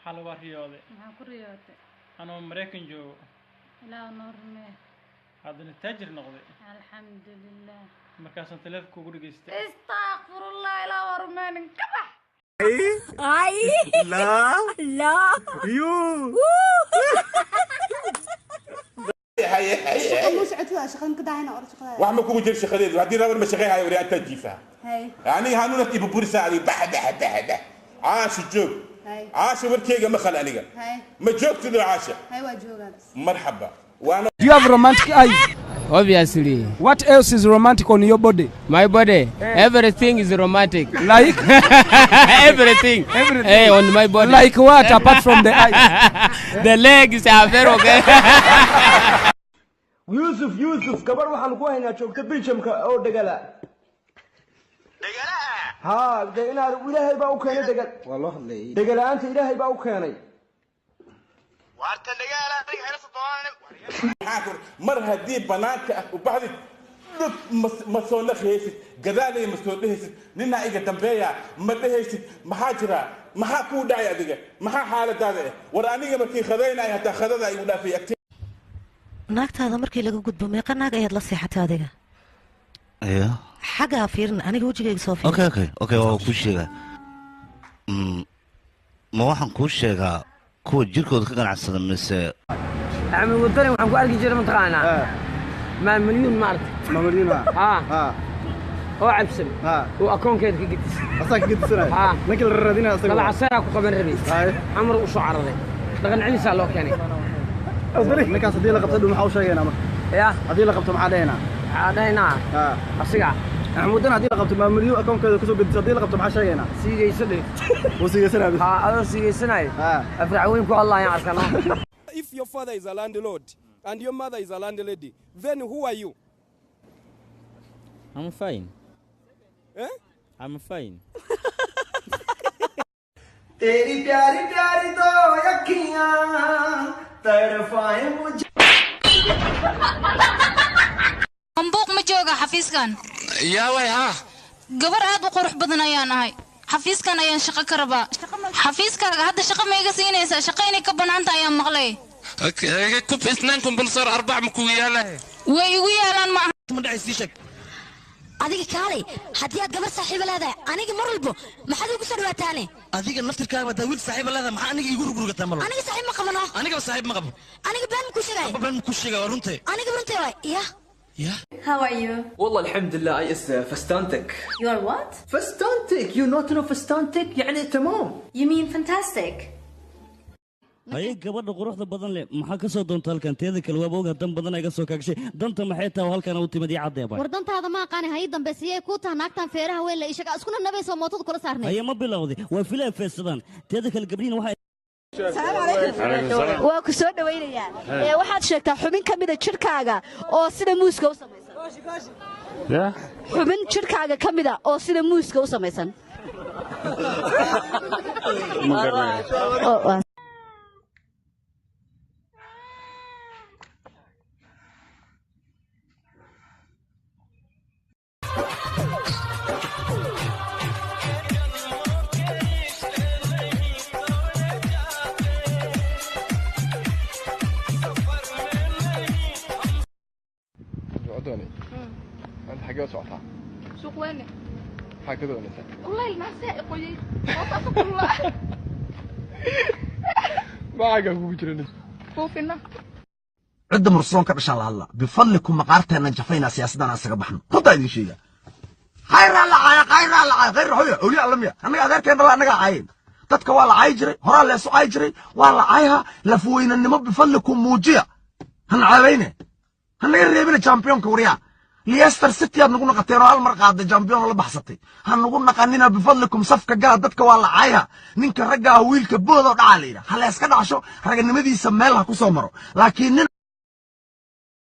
Xal waa riyooday. Maxaa ku riyootay? Anoo Maraykan joogo. Ilaah noo rumee. Haddana taajir noqday. Alxamdulilah. Markaasaan taleefonka ugu dhegaystay. Istakfirullah, ilaah waa rumeenin, ka bax. Love you. Haye haye. Muu socotida shaqadan ka daahina or shaqada. Wax ma kugu jiro shaqadeedu haddii rabar ma shaqeyhayo wari antaa jiifaha. Hay. Aniga hanuunad ibuburisa adiga, bax bax bax bax, Caasha joog. Hay. Caasha warkeyga maqal aniga. Hay. Ma joogtido, Caasha? Hay, waa joogaa. Marxaba waana. Do you have romantic eyes? Obviously. What else is romantic on your body? My body, everything is romantic. Like? Everything. Everything. Hey, on my body. Like what, apart from the eyes? The legs are very okay. Yuusuf, Yuusuf, gabadh waxaan ku haynaa joogta Biljamka oo dhegala. Haa, dee inaad Ilaahay baa u keenay dhegal. Waa loo hadlayay. Dhegala-aanta Ilaahay baa u keenay. Maxaa mar haddii banaanka ah u baxdid, dhug ma soo naqhaysid, gadaalay ma soo dhehaysid, ninaa iga dambeeya ma dhehaysid. Maxaa jira? Maxaa kuu dhacay adiga? Maxaa xaaladaada ah? War aniga markii khadaynaya hataa khadada igu dhaafay agte. Naagtaada markii laga gudbo, meeqa naag ayaad la seexatay adiga? Ya. Xaggaa fiirin, aniga wejigayga soo fiirin. Okay, waa kuu sheegaa. Ma waxaan kuu sheegaa kuwa jirkooda ka ganacsada mise? Axmed Wadani waxaan ku arki jiray, mataqaanaa, maa milyuun maaragtay. Ma milyuun? Haa, oo cabsan oo akoonkeeda ka gedisay. Asaa ka gedisanaya? Haa. Ninka la raadinaya asaga. Dabacaseeraa ku qaban rabay, Xamar u soo cararay, dhaqan celisaa loo keenay. Ninkaas haddii la qabto dhow, maxaa u sheegaynaa marka? Ya. Haddii la qabto, maxaa dhehaynaa? Waxaa dhahaynaa asiga. Axmed Wadani haddii la qabto, maa milyuun akoonkeeda kusoo gedisay, haddii la qabto, maxaa sheegaynaa? Siigayso dhe. Wuu siigaysanaa bis. Haa, adoo siigaysanaayo afraxweyn ku hadlaayaan arkano. If your father is a landlord and your mother is a landlady, then who are you? I'm fine. Eh? I'm fine. तेरी प्यारी प्यारी दो अखियां तड़फाए मुझे. Mambuuq ma jooga xafiiskan? Yaa way, haa. Gabar aad u qurux badan ayaan ahay, xafiiskan ayaan shaqo ka rabaa. Xafiiskaaga hadda shaqo ma iga siinaysaa? Shaqo inay ka bannaanta ayaan maqlay. كف اثنين كمبلسر أربع مكوياله. Way igu yaalaan, ma aha. Ma dhacay, sheeg. Adiga kaalay, haddii aad gabar saaxiiba leedahay, aniga mar walbo maxaad igu soo dhawaataane? Adiga naftirkaaga hadaa wiil saaxiiba leedahay, maxaa aniga iigu rugrugataa mar walba? Aniga saaxiib ma qabano. Anigaba saaxiib ma qabo. Aniga been ma kuu sheegay? Been ma kuu sheegay, waa runtee. Aniga runtee waay ya. Ya. How are you? والله الحمد لله، I is فستانتك. You are what? فستانتك، you not know فستانتك؟ يعني تمام. You mean fantastic? Haye, gabadha quruxda badan leh, maxaa ka soo doonta halkan? Teeda kale waaba oga dan badan iga soo kaagshay. Danta maxay tahay oo halkan u timid? Ii caddeeba. War dantaada ma aqaani, hay dambe siyay kuu taha naagtan feeraha weyn la ishaga iskuna nabayso mootada kula saarnay? Haye, ma bilowday? Waa filaa feesadaan. Teeda kale gabdhihin waxay Waa ku soo dhawaynayaa. Ee waxaad sheegtaa xubin ka mida jidhkaaga oo sida muuska u samaysan. Xubin jidhkaaga ka mida oo sida muuska u samaysan. Ma garanayo. Socdoonay, maanta xaggee u socotaa? Suuq weyne. Maxaa ka doonaysaa? Wallahi maxaa qoyay mootaasa kulula. Maxaagaa kugu jira? Buufina. Cidda mursoon ka dhashaan la hadla, bifadlikum maqaarteennan jafaynaa, siyaasaddan aan isaga baxno. Runtaa idin sheega, khayraa la caaya, khayraa la caaya, khayr xoya awliya alla miya? Annaga adeerkeenna la annagaa caayeen. Dadka waa la caayi jiray, horaa leesu caayi jiray, waa la caayha. Lafweynanimo bifadlikum muujiya, hana ceebayne, hanaga reebina championka. Waryaa, Leicester City aad nagu naqateen oo hal mar qaaday champion oo la baxsatay, ha nagu naqanina. Bifadlikum safka gala. Dadka waa la caayha. Ninka ragga ah wiilka boodoo dhacaa la yidhaha, ha la iska dhacsho, raganimadiisa meel ha ku soo maro, laakiin nin